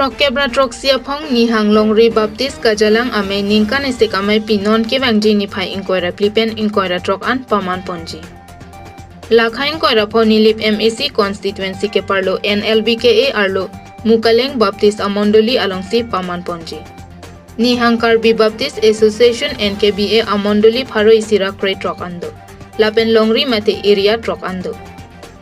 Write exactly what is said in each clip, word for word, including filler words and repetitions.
Throkkep ra throksi aphong Nihang Longri Baptist Kajalang Amei ningkan isi ameipi non kevangji niphai ingkoi ra phli pen ingkoi ra throk an paman ponji. Lakha ingkoi ra pho Nilip M A C constituency keparlo N L B K A arlo Mukaleng Baptist amondoli alongsi paman ponji. Nihang Karbi Baptist Association N K B A amondoli pharo isi ra krethrok an do. Lapen Longri mate area throk an do.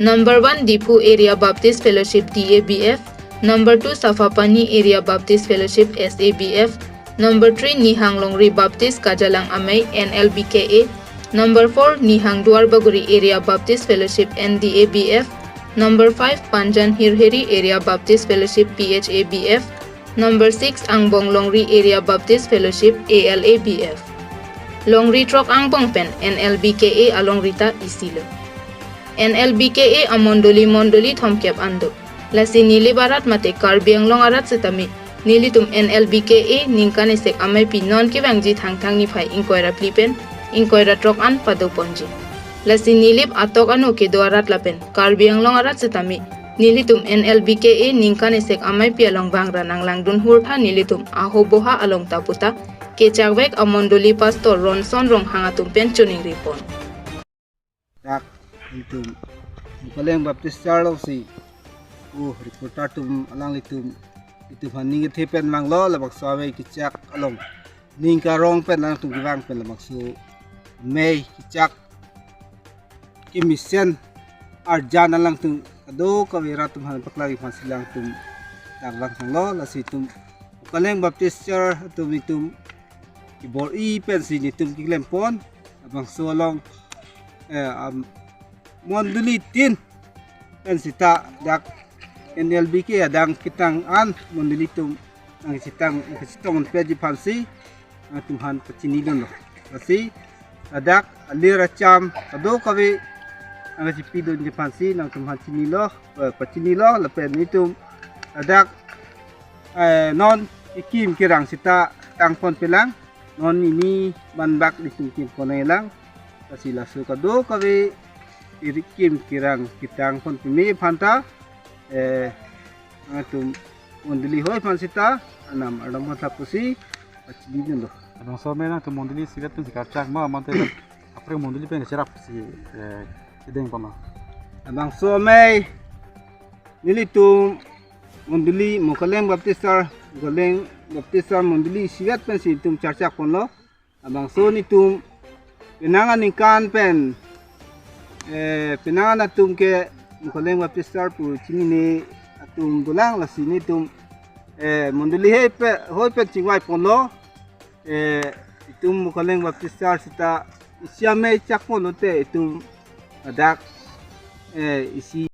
Number one Diphu Area Baptist Fellowship D A B F, number two Saphapani Area Baptist Fellowship S A B F, number three Nihang Longri Baptist Kajalang Amei N L B K A, number four Nihang Duarbagori Area Baptist Fellowship N D A B F, number five Panjan Hirheri Area Baptist Fellowship P H A B F, number six Angbong Longri Area Baptist Fellowship A L A B F. Longri throk angbong pen N L B K A alongri ta isi lo. N L B K A amondoli mondoli thomkep an do. Lasi Nilip arat mate Karbi Anglong arat sitame nelitum N L B K A ningkan isi ameipi non kevangji Thangthang niphai ingkoi ra phli pen ingkoi ra throk an pado ponji. Lasi Nilip atok ano kedo arat lapen Karbi Anglong arat sitame nelitum N L B K A ningkan isi ameipi along vang ra nanglangdun hur tha nelitum Ahoboha along ta puta kechakvek amondoli pastor Ronson Ronghang atum pen choningri pon. Dak itum Mukaleng Baptist Church alongsi, uh, reporter atum alanglitum, itum aphan ning kethe pen vanglo, labangso amei kechak along ning karong pen alangtum kevang pen labangso amei kechak kemesen arjan alangtum kadokave rat atum aphan paklang aphansi alangtum dak vang sanglo. Lasi itum Mukaleng Baptist Church atum itum kebor-i pensi nelitum keklem pon. Labangso along, eh, am, mondoli tin pen sita dak N L B K A adang ketang an mondoli atum nangchetong, nangchetong petji aphansi nangtum aphan pachinidunlo. Lasi ladak alir acham kadokave nangchepidunji aphansi nangtum aphan chinilo, eh, pachinilo lapen itum ladak, eh, non kekim kerang sita tang ponpelang, non nini manbak nelitum kim pon nanglang. Lasi laso kadokave kekim kerang ketang ponpeme aphanta, eh, nangtum mondoli hoi aphan sita anam ardom pon tha pusi pachinidunlo. Labangso amei nangtum mondoli isivet pensi karchak ma mate apre mondoli pen cherap si, eh, kedeng pama. Labangso amei nelitum mondoli Mukaleng Baptist Church, Mukaleng Baptist Church mondoli isivet pensi itum charchak ponlo. Labangso nelitum penang aningkan pen, eh, penang an atum ke Mukaleng Baptist Church pu chinine atum dolang, lasi nelitum, eh, mondoli hoi pe, hoi pen chingvai ponlo, eh, itum Mukaleng Baptist Church sita isi amei chak ponlote itum ladak, eh, isi